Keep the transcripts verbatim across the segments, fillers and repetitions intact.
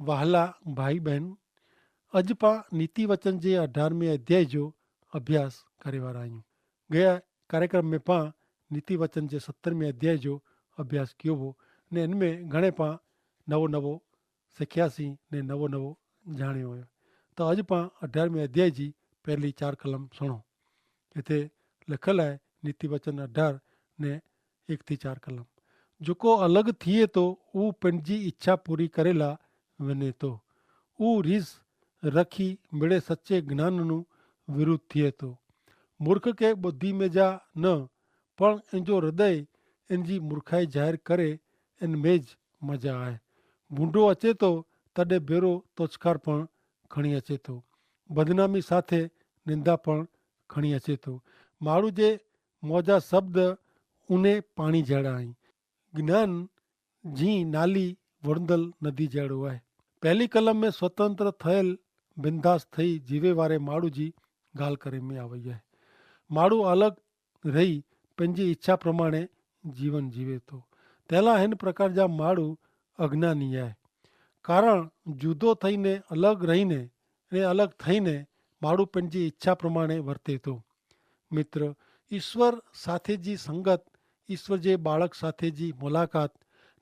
વહાલા ભાઈ બહેન, અજ પાં નીતિ વચન જે અઢારમે અધ્યાય જો અભ્યાસ કરેવારા આયું. ગયે કાર્યક્રમ મેં પાં નીતિ વચન જે સત્તરમે અધ્યાય જો અભ્યાસ કિયો વો, ને એન મેં ઘણે પાં નવો નવો સિખ્યા સી ને નવો નવો જાણ્યો હોયો. તો અજ પાં અઢારમે અધ્યાય જી પહેલી ચાર કલમ સુણો. હેતા લખલ હૈ, નીતિ વચન અઢાર ને એક થી ચાર કલમ. જોકો અલગ થિયે તો ઉહ પનજી ઇચ્છા પૂરી કરેલા વને તો, ઉહ રીસ રખી મેળે સચ્ચે જ્ઞાનનું વિરુદ્ધ થિયે તો. મૂર્ખ કે બુદ્ધિ મેં જા ન, પણ એનજો હૃદય એનજી મૂર્ખાઈ જાહેર કરે, એન મેં જ મજા આય. ભૂંડો અચેતો તદે ભેરો તોછકાર પણ ખણી અચેતો, બદનામી સાથે નિંદા પણ ખણી અચેતો. માણુ જે મોજા શબ્દ ઉને પાણી જેડા હૈં, જ્ઞાન જી નાલી વરંદલ નદી જેડો હૈ. પહેલી કલમ મેં સ્વતંત્ર થયેલ બિંદાસ થઈ જીવે વારે માણુ જી ગાલ કરે મેં આવય હૈ. માણુ અલગ રહી પનજી ઇચ્છા પ્રમાણે જીવન જીવે તો, તેલા હેન પ્રકાર જા માણુ અજ્ઞાની હૈ. કારણ જુદો થઈને અલગ રહીને ને અલગ થઈને માણુ પનજી ઇચ્છા પ્રમાણે વર્તે તો. મિત્ર, ઇશ્વર સાથે જી સંગત, ઇશ્વર જે બાળક સાથે જી મુલાકાત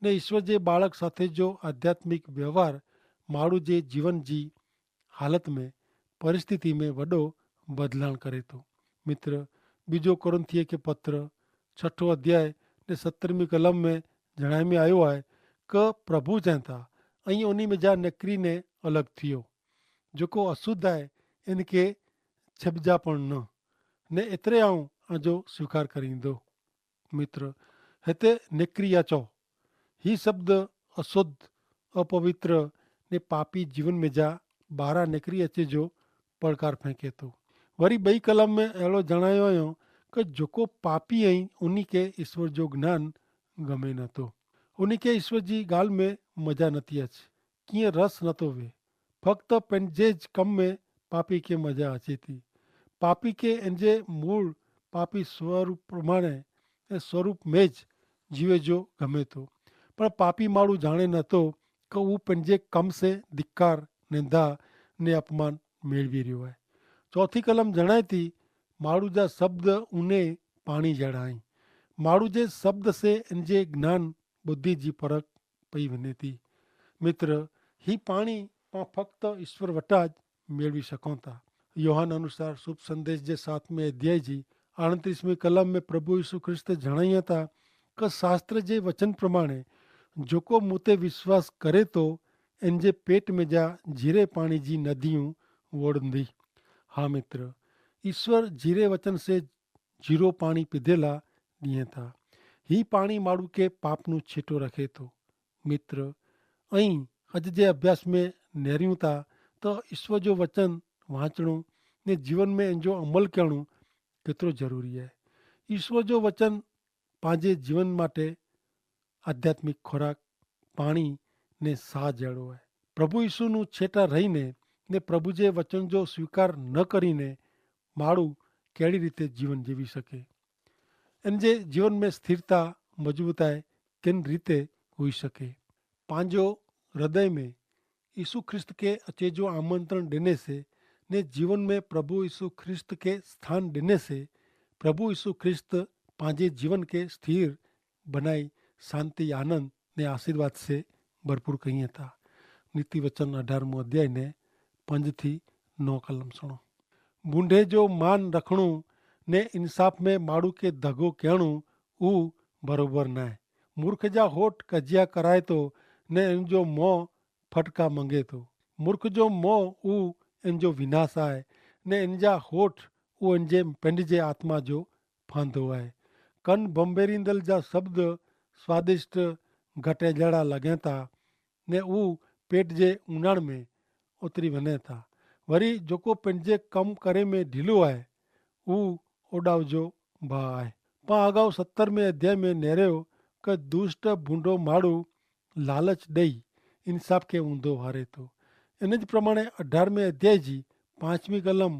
ને ઇશ્વર જે બાળક સાથે જો આધ્યાત્મિક વ્યવહાર માણુ જે જીવન જી હાલત મેં પરિસ્થિતિ મેં વડો બદલાણ કરે તો. મિત્ર, બીજો કોરિંથીય કે પત્ર છઠો અધ્યાય ને સત્તરમી કલમ મેં જણાયમે આયો હૈ, કે પ્રભુ ચેંતા અહીં ઉની મેં જા નેકરી ને અલગ થિયો. જોકો અશુદ્ધ આય એન કે છબજા પણ ન, ને એતરે આઉં આજો સ્વીકાર કરીંદો. મિત્ર, હેતા નેકરી આચો હી શબ્દ અશુદ્ધ, અપવિત્ર ને પાપી જીવન મેં જા બારા નેકરી અચે જો પડકાર ફેંકે તો. વરી બઈ કલમ મેં એડો જણાયો અયો, કે જોકો પાપી અહીં ઉની કે ઈસ્વર જો જ્ઞાન ગમે નતો. ઉની કે ઈસ્વર જી ગાલ મેં મજા નથી અચ, કિયા રસ નતો વે. ફક્ત પેનજે જ કમ મેં પાપી કે મજા અચે તી. પાપી કે એનજે મૂળ પાપી સ્વરૂપ પ્રમાણે સ્વરૂપ મેં જ જીવે જો ગમે તો. પણ પાપી માળું જાણે નતો કે ઉં પેનજે કમ સે ધિક્કાર, નિંદા ને અપમાન મેળવી રહ્યો હૈ. ચોથી કલમ જણાયતી, માળું જા શબ્દ ઉને પાણી જેડા હૈં. માળું જે શબ્દ સે એનજે જ્ઞાન બુદ્ધિ જી પરખ પઈ વને તી. મિત્ર, હી પાણી પાં ફક્ત ઈસ્વર વટા જ મેળવી શકો તા. યોહાન અનુસાર શુભ સંદેશ જે સાતમે અધ્યાય જી આણત્રીસમી કલમ મેં પ્રભુ ઈસુ ખ્રિસ્ત જણાઈ હતા, કે શાસ્ત્ર જે વચન પ્રમાણે જોકો મુતે વિશ્વાસ કરે તો એન જે પેટ મેં જા જીરે પાણી જી નદીઓ વોડન દી. હા મિત્ર, ઈસ્વર જીરે વચન સે જીરો પાણી પીધેલા દિયે થા. હી પાણી માડૂ કે પાપનું છેટો રખે થો. મિત્ર, અહીં અજ જે અભ્યાસ મેં નેર્યું થા, તો ઈસ્વર જો વચન વાંચણું ને જીવન મેં એન જો અમલ કહેણું કેતરો જરૂરી હૈ. ઈસ્વર જો વચન પાંજે જીવન માટે આધ્યાત્મિક ખોરાક પાણી ને સાહ જેડો હૈ. પ્રભુ ઈસુનું છેટા રહીને ને પ્રભુ જે વચન જો સ્વીકાર ન કરીને માડૂ કેડી રીતે જીવન જીવી શકે? એન જે જીવન મેં સ્થિરતા મજબૂતાઈ કેન રીતે હુઈ શકે? પાંજો હૃદય મેં ઈસુ ખ્રિસ્ત કે અચેજો આમંત્રણ દેને સે ને જીવન મેં પ્રભુ ઈસુ ખ્રિસ્ત કે સ્થાન દેને સે પ્રભુ ઈસુ ખ્રિસ્ત પાંજે જીવન કે સ્થિર બનાઈ શાંતિ આનંદ ને આશીર્વાદ સે ભરપૂર કહિયે થા. નીતિ વચન અઢારમો અધ્યાય ને પંજ થી નો કલમ સુણો. બુંડે જો માન રખણું ને ઇન્સાફ મેં માડૂ કે ધગો કહેણું ઉહ ભરોબર નાય. મૂર્ખ જા હોટ કજ્યા કરાય તો ને એન જો મોં ફટકા મંગે તો. મૂર્ખ જો મોં ઉહ એન જો વિનાશ આય ને એન જા હોટ ઉહ એન જે પેંડ જે આત્મા જો ફાંધો આય. કન ભંભેરીંદલ જા શબ્દ સ્વાદિષ્ટ ઘટે જેડા લગેતા ને ઉહ પેટ જે ઉનાણ મેં ઉતરી વને થા. વરી જોકો પેંજે કમ કરે મેં ઢીલો આય ઉહ ઓડાવ જો ભા આય. પાં અગાઉ સત્તર મેં અધ્યાય મેં નેરેઓ કે દુષ્ટ ભૂંડો માડૂ લાલચ દઈ ઇન્સાફ કે ઊંધો હારે તો. એન જ પ્રમાણે અઢાર મેં અધ્યાય જી પાંચમી કલમ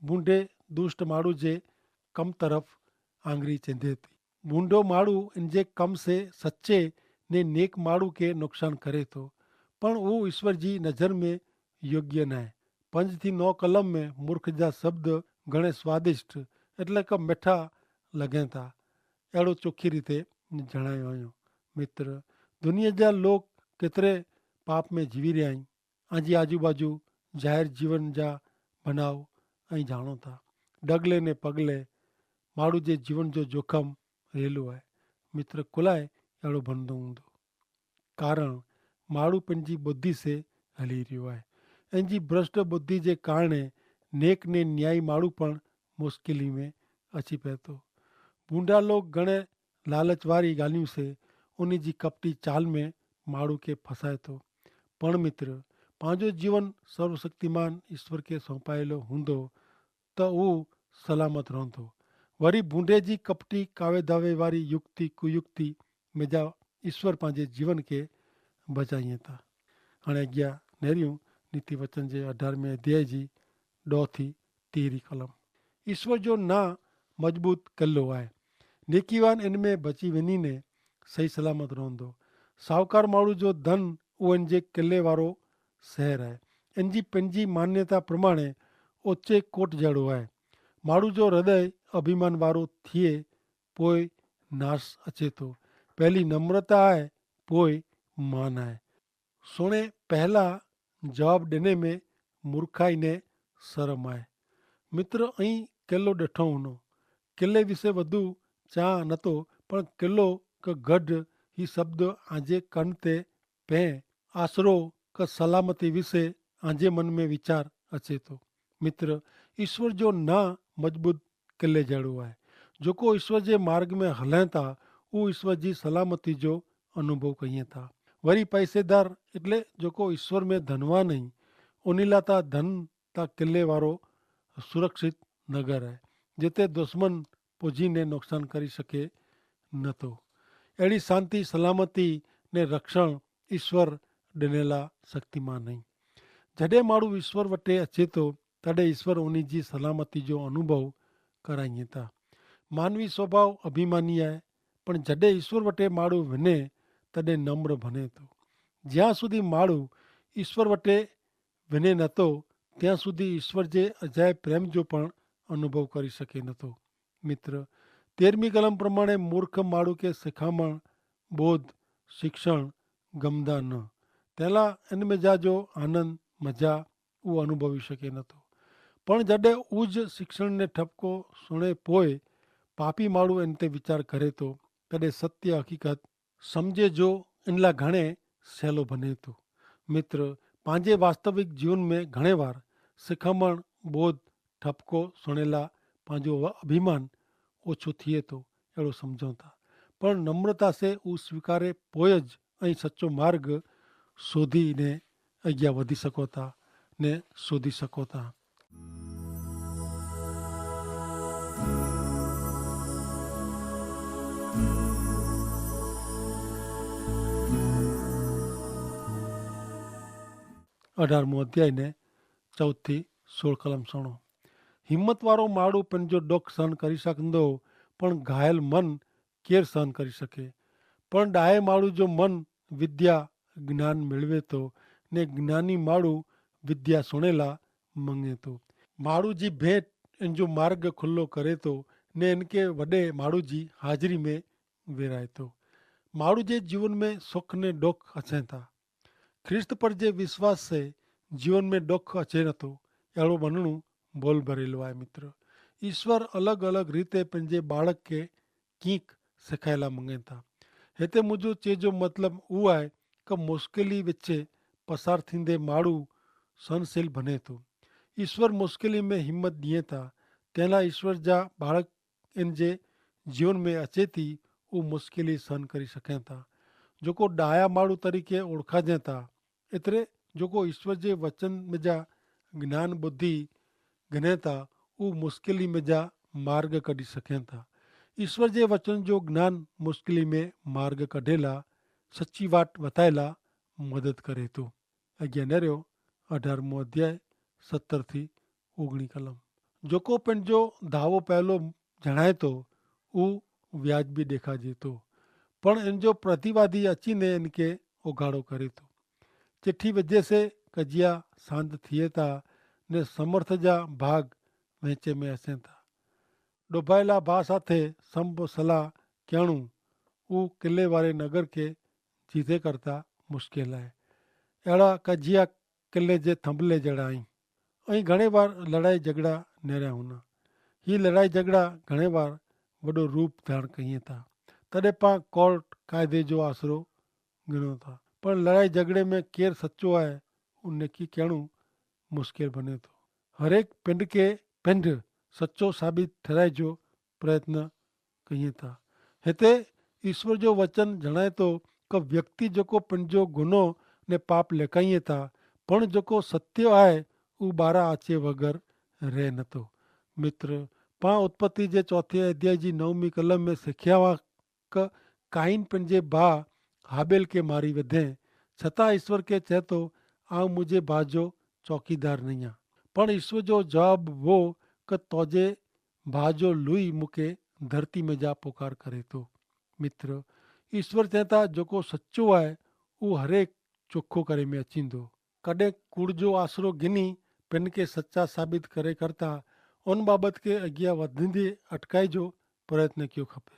ભૂંડે દુષ્ટ માડૂ જે કમ તરફ આંગરી ચેંધે તી. ભૂંડો માડૂ એન જે કમ સે સચ્ચે ને નેક માડૂ કે નુકસાન કરે તો. પણ ઉહ ઈસ્વર જી નજર મેં યોગ્ય નાય. પંજ થી નવ કલમ મેં મૂર્ખ જા શબ્દ ઘણે સ્વાદિષ્ટ, એટલે કે મેઠા લગેતા, એડો ચોખી રીતે જણાયો અયો. મિત્ર, દુનિયા જા લોક કેતરે પાપ મેં જીવી રહ્યા હૈં. આજી આજુબાજુ જાહેર જીવન જા ભનાવ અહીં જાણો થા. ડગલે ને પગલે માણુ જે જીવન જો જોખમ રહેલો હૈ. મિત્ર, કુલાએ એડો ભનદો હૂંદો? કારણ માણુ પન જી બુદ્ધિ સે હલી રહ્યો હૈ. એન જી ભ્રષ્ટ બુદ્ધિ જે કારણે નેક ને ન્યાયી માણુ પણ મુશ્કેલી મેં અછી પૈતો. ભૂંડા લોક ઘણે લાલચવારી ગાલિયું સે ઉની જી કપટી ચાલ મેં માણુ કે ફસાયતો. પણ મિત્ર, પાંજો જીવન સર્વશક્તિમાન ઈસ્વર કે સોંપાયેલો હૂંદો, તો ઉહ સલામત રોંધો. વરી ભૂંડે જી કપટી કાવેધાવે વારી યુક્તિ કુયુક્તિ મેં જા ઈસ્વર પાંજે જીવન કે બચાઈ થા. હણે અગિયા નેર્યું નીતિ વચન જે અઢાર મેં અધ્યાય જી ડો થી તિહરી કલમ. ઈસ્વર જો ના મજબૂત કલ્લો આય. નેકીવાન એન મેં બચી વેની ને સહી સલામત રોંધો. સાવકાર માળુ જો ધન ઉહ એન જે કલ્લે વારો સહર આય. એન જી પેનજી માન્યતા પ્રમાણે ઓચ્છે કોટ જેડો આય. માળુ જો હૃદય અભિમાન વારો થિયે પોય નાસ અચેતો. પહેલી નમ્રતા આય, પોય માન આય. સુણે પહેલા જવાબ દેને મેં મૂર્ખાઈ ને સરમ આય. મિત્ર, અહીં કેલો દેઠો હુનો. કેલે વિશે વધુ ચા નતો, પણ કેલો કે ગઢ હી શબ્દ આજે કન તે પેં આશરો કે સલામતી વિશે આજે મન મેં વિચાર અચેતો. મિત્ર, ઈસ્વર જો ના મજબૂત કિલ્લે જેડો આય. જોકો ઈસ્વર જે માર્ગ મેં હલે થા ઉહ ઈસ્વર જી સલામતી જો અનુભવ કહિયે થા. વરી પૈસેદાર એટલે જોકો ઈસ્વર મેં ધનવાન હૈં, ઉની લા તા ધન તા કિલ્લે વારો સુરક્ષિત નગર હૈ, જેતે દુશ્મન પોજી ને નુકસાન કરી શકે નતો. એડી શાંતિ સલામતી ને રક્ષણ ઈસ્વર ડેનેલા શક્તિમાન હૈં. જડે માણુ ઈસ્વર વટે અચેતો, તડે ઈસ્વર ઉની જી સલામતી જો અનુભવ કરાઈ થા. માનવી સ્વભાવ અભિમાની આય, પણ જડે ઈસ્વર વટે માણુ વિને, તડે નમ્ર ભને તો. જ્યાં સુધી માણુ ઈસ્વર વટે વિને નતો, ત્યાં સુધી ઈસ્વર જે અજાય પ્રેમ જો પણ અનુભવ કરી શકે નતો. મિત્ર, તેરમી કલમ પ્રમાણે મૂર્ખ માણુ કે શિખામણ, બોધ, શિક્ષણ ગમદા ન, તેલા એન મેં જા જો આનંદ, મજા ઉ અનુભવી શકે નતો. પણ જડે ઉજ શિક્ષણ ને ઠપકો સુણે પોય પાપી માળુ એન તે વિચાર કરે તો, તદે સત્ય હકીકત સમઝે જો એનલા ઘણે સહેલો ભને તો. મિત્ર, પાંજે વાસ્તવિક જીવન મેં ઘણે વાર સિખામણ, બોધ, ઠપકો સુણેલા પાંજો અભિમાન ઓછો થિયે તો એડો સમઝોતા. પણ નમ્રતા સે ઉ સ્વીકારે પોય જ અહીં સચો માર્ગ શોધી ને અગિયા વધી સકોતા ને શોધી સકોતા. અઢારમો અધ્યાય ને ચૌથી સોળ કલમ સણો. હિંમતવારો માડૂ પન જો ડોખ સહન કરી સકંદો, પણ ઘાયલ મન કેર સહન કરી સકે? પણ ડાયે માડૂ જો મન વિદ્યા જ્ઞાન મેળવે તો, ને જ્ઞાની માડૂ વિદ્યા સુણેલા મંગે તો. માડૂ જી ભેટ એન જો માર્ગ ખુલ્લો કરે તો, ને એન કે વડે માડૂ જી હાજરી મેં વેરાય તો. માડૂ જે જીવન મેં સુખ ને ડોખ અછે થા. ખ્રિસ્ત પર જે વિશ્વાસ સે જીવન મેં ડોખ અછે નતો એડો બનણું બોલ ભરેલો આય. મિત્ર, ઈસ્વર અલગ અલગ રીતે પન જે બાળક કે કિંક સિખાયેલા મંગેતા. હેતા મુજો ચે જો મતલબ ઉઆય કે મુશ્કેલી વચ્ચે પસાર થીંદે માડૂ સહનશીલ ભનેતો. ઈસ્વર મુશ્કેલી મેં હિંમત દિયેતા. તેના ઈસ્વર જા બાળક એન જે જીવન મેં અચેતી ઉ મુશ્કેલી સહન કરી સકેતા. જોકો ડાયા માડૂ તરીકે ઓળખા જેતા, એતરે જોકો ઈસ્વર જે વચન મેં જા જ્ઞાન બુદ્ધિ ગનેતા ઉ મુશ્કેલી મેં જા માર્ગ કડી સકેતા. ઈસ્વર જે વચન જો જ્ઞાન મુશ્કેલી મેં માર્ગ કડેલા સચ્ચી વાટ વતાયેલા મદદ કરે તો. અજ્ઞાન રહ્યો અઢારમો અધ્યાય સત્તર થી ઓગણી કલમ. જોકો પેનજો ધાવો પહેલો જણાયતો ઉ વ્યાજબી દેખાજેતો, પણ એનજો પ્રતિવાદી અચીને એનકે ઓગાડો કરેતો. ચિઠી વજે સે કજિયા સાંત થિયે તા ને સમર્થ જા ભાગ વહેંચે મેં હસે તા. ડોભાયેલા ભા સાથે સંભ સલાહ કહેણું ઉહ કિલ્લે વારે નગર કે જીતે કરતા મુશ્કેલ હૈ. એડા કજિયા કિલ્લે જે થંભલે જેડા અહીં. અહીં ઘણે વાર લડાઈ જગડા નેર્યા હુના. હી લડાઈ જગડા ઘણે વાર વડો રૂપ ધારણ કહિયે તા. તદે પાં કોર્ટ કાયદે જો આશરો ગણો તા. પણ લડાઈ જગડે મેં કેર સચો આય ઉનને કી કહેણું મુશ્કેલ બને તો. હરેક પિંડ કે પિંડ સચો સાબિત ઠરાય જો પ્રયત્ન કહિયે તા. હેતા ઈસ્વર જો વચન જણાયતો કે વ્યક્તિ જોકો પન જો ગુનો ને પાપ લેકાઈએ તા પણ જોકો સત્ય આય ઉબારા આચે વગર રહે નતો. મિત્ર, પા ઉત્પત્તિ જે ચોથે અધ્યાય જી નવમી કલમ મેં સિખ્યાવા કે કાઈન પન જે ભા હાબેલ કે મારી વધે. છતાં ઈસ્વર કે ચહેતો આવ મુઝે ભા જો ચોકીદાર નહિયા. પણ ઈસ્વર જો જવાબ વો કે તોજે ભા જો લુઈ મુકે ધરતી મેં જા પોકાર કરે તો. મિત્ર, ઈસ્વર ચેતા જોકો સચો આય ઉહ હરેક ચોખો કરે મેં અચીંદો. કડ઼ે કુડ જો આશરો ગિની પેનકે સચા સાબિત કરે કરતા ઉન બાબત કે અગિયા વધીંદે અટકાઈ જો પ્રયત્ન ક્યો ખપે.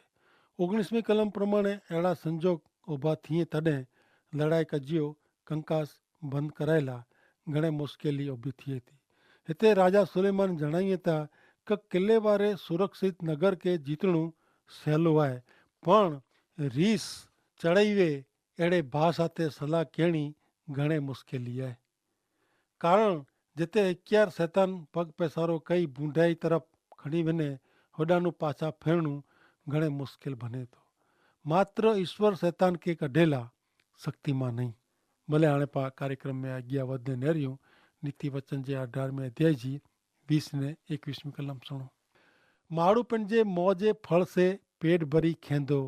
ઓગણીસમી કલમ પ્રમાણે એડા સંજોગ ઉભા થિયે તદે લડાઈ કજ્યો કંકાસ બંધ કરાયેલા ઘણે મુશ્કેલી ઉભી થિયે તી. હેતા રાજા સુલૈમાન જણાઈ તા કે કિલ્લે વારે સુરક્ષિત નગર કે જીતણું સહેલો આય. પણ રીસ ચડાઈ વે એડે ભા સાથે સલાહ કહેણી ઘણે મુશ્કેલી આય. કારણ જેતે હિક્યાર સૈતાન પગ પેસારો કઈ ભૂંડાઈ તરફ ખણી વને હોડાનું પાછા ફેરણું ઘણે મુશ્કેલ ભને તો. માત્ર ઈસ્વર સૈતાન કે કઢેલા શક્તિમાં નહીં. ભલે આણે પા કાર્યક્રમ મેં આજ્ઞા વધને નેર્યું. નીતિ વચન જે અઢાર મેં અધ્યાય જી વીસ ને એકવીસ મેં કલમ સુણો. માડૂ પન જે મોજે ફળ સે પેટ ભરી ખેંદો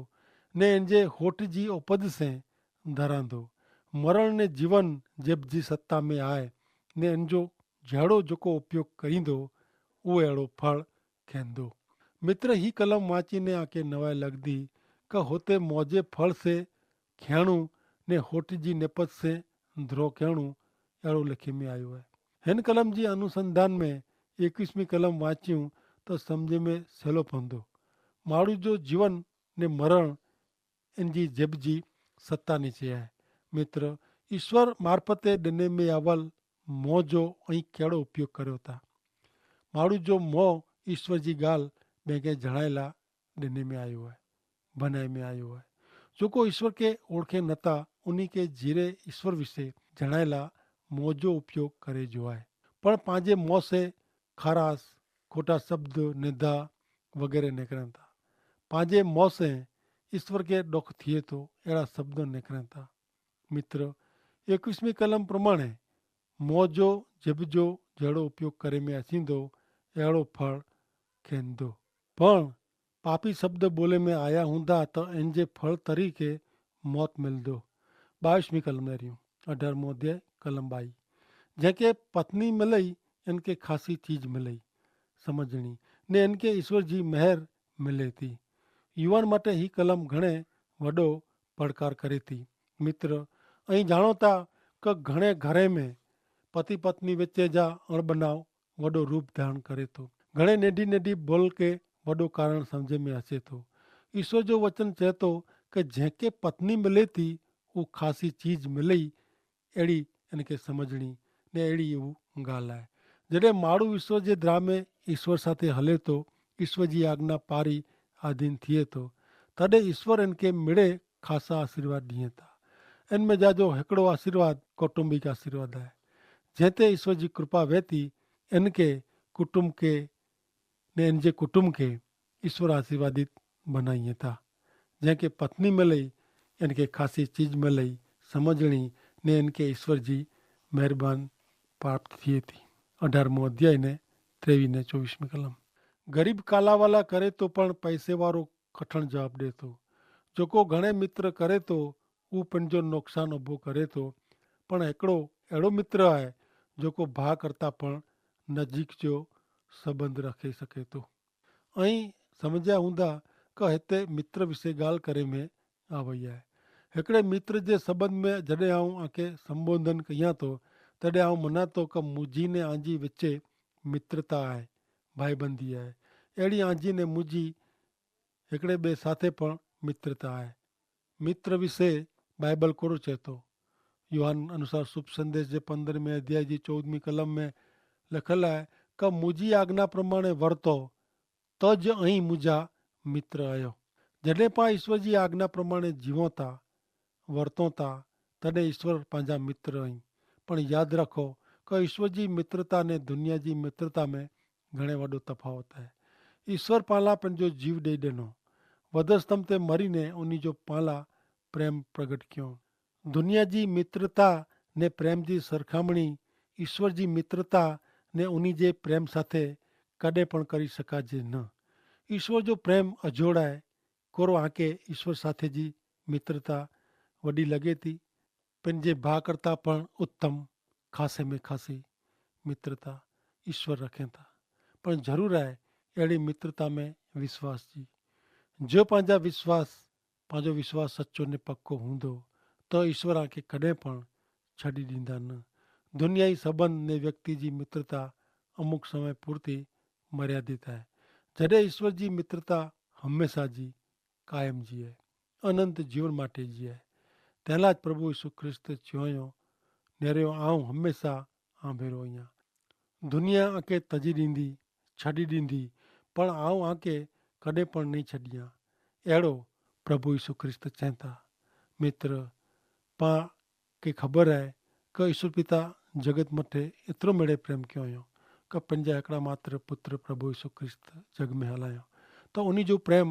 ને એન જે હોટ જી ઉપજ સે ધરાંદો. મરણ ને જીવન જેબ જી સત્તા મેં આય ને એન જો જેડો જોકો ઉપયોગ કરીંદો ઉહ એડો ફળ ખેંદો. મિત્ર, હી કલમ વાંચી ને આકે નવાઈ લગદી કે હોતે મોજે ફળ સે ખેણું ને હોટી જી નેપત સે ધ્રો ખેણું એડો લેખી મેં આયો હૈ. હેન કલમ જી અનુસંધાન મેં એકવીસમી કલમ વાંચ્યું તો સમઝે મેં સેલો પંદો. માડૂ જો જીવન ને મરણ એન જી જેબ જી સત્તા નીચે આય. મિત્ર, ઈસ્વર મારફતે ડેને મેં આવલ મોં જો અહીં કેડો ઉપયોગ કર્યો તા? માડૂ જો મોં ઈસ્વર જી ગાલ બેંકે જણાયેલા ડેને મેં આયો આય, ભનાઈ મેં આયો આય. જોકો ઈસ્વર કે ઓળખે નતા ઉની કે જીરે ઈસ્વર વિશે જણાયેલા મોં જો ઉપયોગ કરે જો આય. પણ પાંજે મોં સે ખારાસ, ખોટા શબ્દ, નિદા વગેરે નેકરેતા. પાંજે મોં સે ઈસ્વર કે ડોખ થિયે તો એડા શબ્દ નેકરેતા. મિત્ર, એકવીસમી કલમ પ્રમાણે મોં જો જેબ જો જેડો ઉપયોગ કરે મેં અચીંદો એડો ફળ ખેંદો. પણ પાપી શબ્દ બોલે મેં આયા હુંદા તો એન જે ફળ તરીકે મોત મિલદો. બાવીસમી કલમ નેર્યું, અઢારમો અધ્યાય કલમ બાઈ. જેંકે પત્ની મિલઈ એન કે ખાસી ચીજ મિલઈ સમઝણી ને એન કે ઈસ્વર જી મહેર મિલે તી. યુવાન માટે હી કલમ ઘણે વડો પડકાર કરે તી. મિત્ર, અહીં જાણો તા કે ઘણે ઘરે મેં પતિ પત્ની વચ્ચે જા અણબનાવ વડો રૂપ ધારણ કરે તો. ઘણે નેડી નેડી બોલ કે વડો કારણ સમઝે મેં હસે તો. ઈસુ જો વચન ચહેતો કે જેંકે પત્ની મિલે તી ઉહ ખાસી ચીજ મિલે. એડી એન કે સમઝણી ને એડી ઉહ ગાલ આય. જડે માડૂ ઈસુ જે દ્રામે ઈસ્વર સાથે હલે તો ઈસ્વર જી આજ્ઞા પારી આધીન થિયે તો તદે ઈસ્વર એન કે મિડે ખાસા આશીર્વાદ દિયે તા. એન મેં જા જો હેકડો આશીર્વાદ કૌટુંબિક આશીર્વાદ આય. જેંતે ઈસ્વર જી કૃપા વેતી એન કે કુટુંબ કે ને એન જે કુટુંબ કે ઈસ્વર આશીર્વાદિત બનાઈ થા. જેન કે પત્ની મેં લઈ એન કે ખાસી ચીજ મેં લઈ સમઝણી ને એન કે ઈસ્વર જી મહેરબાન પ્રાપ્ત થી થી. અઢારમો અધ્યાય ને ત્રેવીસ ને ચોવીસ મેં કલમ. ગરીબ કાલાવાલા કરે તો પણ પૈસેવારો કઠણ જવાબ દેતો. જોકો ઘણે મિત્ર કરે તો ઉપને જો નોકસાન ઉભો કરે તો. પણ એકડો એડો મિત્ર આય જોકો ભા કરતા પણ નજીક જો સંબંધ રાખી શકે તો. અહીં સમઝ્યા હુંદા કે હેતા મિત્ર વિશે ગાલ કરે મેં આવય આય. હેકડ઼ે મિત્ર જે સંબંધ મેં જડ઼ે આઉં આકે સંબોધન કહિયા તો, તડ઼ે આઉં મના તો કે મુજી ને આજી વચ્ચે મિત્રતા આય, ભાઈબંધી આય. એડી આજી ને મુજી હેકડ઼ે બે સાથે પણ મિત્રતા આય. મિત્ર વિશે બાઈબલ કોરો ચેતો? યોહાન અનુસાર શુભ સંદેશ જે પંદ્રહ મેં અધ્યાય જી ચૌદમી કલમ મેં લખેલા હૈ, કે મુજી આજ્ઞા પ્રમાણે વર્તો, તો જ અહીં મુજા મિત્ર અયો. જડે પા ઈશ્વર જી આજ્ઞા પ્રમાણે જીવોતા, વર્તોતા, તદે ઈશ્વર પાંજા મિત્ર અહીં. પણ યાદ રાખો, કે ઈશ્વર જી મિત્રતા ને દુનિયા જી મિત્રતા મેં ઘણે વડો તફાવત હૈ. ઈશ્વર પાલા પણ જો જીવ દઈ દેનો, વધસ્તંભ તે મરી ને ઉની જો પાલા પ્રેમ પ્રગટ ક્યો. દુનિયા જી મિત્રતા ને પ્રેમ જી સરખામણી ઈશ્વર જી મિત્રતા ને ઉની જે પ્રેમ સાથે કદે પણ કરી શકાજે ન. ઈશ્વર જો પ્રેમ અજોડાય, કોરો આકે ઈશ્વર સાથે જી મિત્રતા વડી લગે તી. પણ જે ભા કરતા પણ ઉત્તમ ખાસે મેં ખાસી મિત્રતા ઈશ્વર રખે તા. પણ જરૂર આય એડી મિત્રતા મેં વિશ્વાસ જી. જો પાંજા વિશ્વાસ પાંજો વિશ્વાસ સચો ને પક્કો હુંદો, તો ઈશ્વર આકે કદે પણ છડી દીંદા ન. દુનિયાઈ સંબંધ ને વ્યક્તિ જી મિત્રતા અમુક સમય પૂરતી મર્યાદિત હૈ. જડે ઈશ્વર જી મિત્રતા હંમેશા જી, કાયમ જી હૈ, અનંત જીવન માટે જી હૈ. તેલા જ પ્રભુ ઈસુ ખ્રિસ્ત ચ્યોંયો, નેર્યો આઉં હંમેશા આંભેરો અહિયા. દુનિયા આકે તજી દીંદી, છડી દીંદી, પણ આઉં આકે કદે પણ નહીં છડિયા. એડો પ્રભુ ઈસુ ખ્રિસ્ત ચેંતા. મિત્ર, પા કે ખબર હૈ, કે ઈસુ પિતા જગત મતે એતરો મેડે પ્રેમ ક્યો અયો, કે પંજા એકડા માત્ર પુત્ર પ્રભુ ઈસુ ખ્રિસ્ત જગ મેં હલાયો. તો ઉની જો પ્રેમ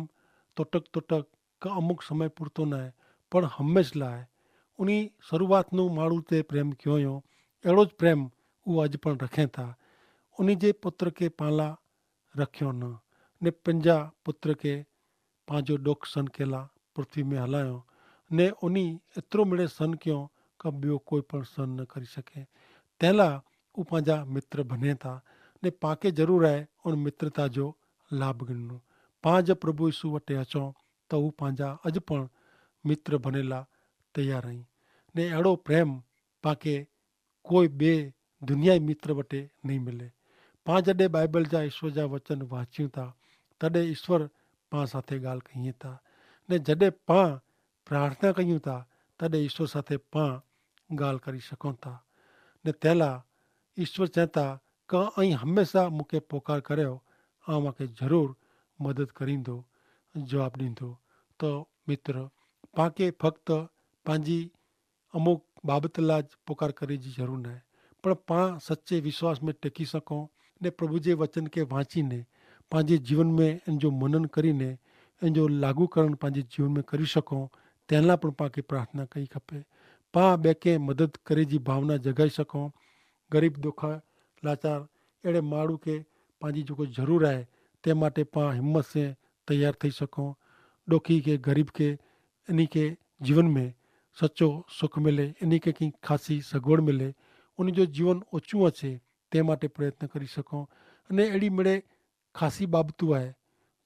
તોટક તોટક કે અમુક સમય પૂરતો નાય, પણ હંમેશ લાય. ઉની શરૂઆતનું માળું તે પ્રેમ ક્યો અયો, એડો જ પ્રેમ ઉં અજ પણ રખે થા. ઉની જે પુત્ર કે પાલા રખ્યો ન, ને પંજા પુત્ર કે પાંજો ડોખ સન કેલા પૃથ્વી મેં હલાયો, ને ઉની એતરો મેડે સન ક્યો, કે બ્યો કોઈ પણ સન ન કરી શકે. તેલા ઉપાંજા મિત્ર ભને થા. ને પાંકે જરૂર આય ઉન મિત્રતા જો લાભ ગિનનો. પાંજ પ્રભુ ઈસુ વટે હચો, તો ઉપાંજા અજ પણ મિત્ર ભનેલા તૈયાર હૈં. ને એડો પ્રેમ પાંકે કોઈ બે દુનિયાઈ મિત્ર વટે નહીં મિલે. પાંજ ડે બાઈબલ જા ઈસુ જા વચન વાંચ્યું થા, તદે ઈસુ પાંજ સાથે ગાલ કહિયે થા. ને જડે પાંજ પ્રાર્થના કહિયું થા, તદે ઈસુ સાથે પાંજ ગાલ કરી શકો થા. ને તેલા ઈસુ ચેતા, કે અહીં હમેંશા મુકે પોકાર કર્યો, આઉં આકે જરૂર મદદ કરીંદો, જવાબ દીંદો. તો મિત્ર, પાંકે ફક્ત પાંજી અમુક બાબતલા જ પોકાર કરે જી જરૂર નાય, પણ પાં સચ્ચે વિશ્વાસ મેં ટેકી શકો, ને પ્રભુ જે વચન કે વાંચી ને પાંજે જીવન મેં એન જો મનન કરી ને એન જો લાગુ કરણ પાંજે જીવન મેં કરી શકો, તેના પણ પાંકે પ્રાર્થના કઈ ખપે. પાં બેકે મદદ કરે જી ભાવના જગાઈ શકો. ગરીબ દોખા લાચાર એડે માણુ કે પાંજી જોકો જરૂર આય, તે માટે પાં હિંમત સે તૈયાર થઈ શકો. દોખી કે ગરીબ કે એની કે જીવન મેં સચો સુખ મિલે, એની કે કિંક ખાસી સગવડ મિલે, ઉની જો જીવન ઓછું હશે, તે માટે પ્રયત્ન કરી શકો. અને એડી મેડે ખાસી બાબતું આય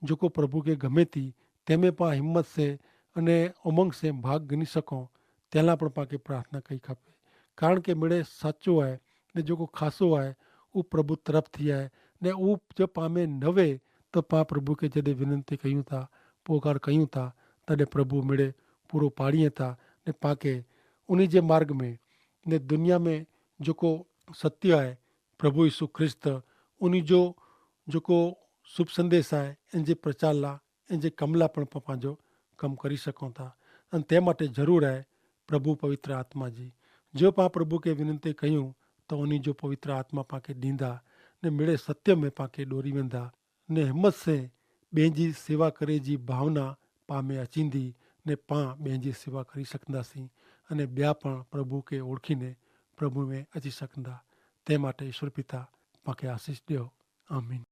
જોકો પ્રભુ કે ગમે તી, તેમે પા હિંમત સે અને ઉમંગ સે ભાગ ગની શકો. તેલા પણ પાકે પ્રાર્થના કઈ ખપે, કારણ કે મેડે સાચો આય ને જોકો ખાસો આય, ઉપ પ્રભુ તરફ થી આય. ને ઉપ જો પામે નવે, તો પા પ્રભુ કે જડે વિનંતી કહ્યું થા, પોકાર કહ્યું થા, તદે પ્રભુ મેડે પૂરો પાડીએ થા. ને પાકે ઉની જે માર્ગ મેં ને દુનિયા મેં જોકો સત્ય આય, પ્રભુ ઈસુ ખ્રિસ્ત ઉની જો જોકો શુભ સંદેશ આય, એન જે પ્રચારલા એન જે કમલા પણ પા પાંજો કમ કરી શકો થા. અને તે માટે જરૂર આય પ્રભુ પવિત્ર આત્મા જી. જો પા પ્રભુ કે વિનંતી કહ્યું, તો ઉની જો પવિત્ર આત્મા પાકે દીંદા ને મેડે સત્ય મેં પાકે ડોરી વેંદા. ને હિંમત સે બેંજી સેવા કરે જી ભાવના પામે અચીંદી, ને પા બેંજી સેવા કરી સકંદા સી, અને બ્યા પણ પ્રભુ કે ઓળખી ને પ્રભુ મેં અચી સકંદા. તે માટે ઈસુ પિતા પાકે આશીસ દેઓ. આમીન.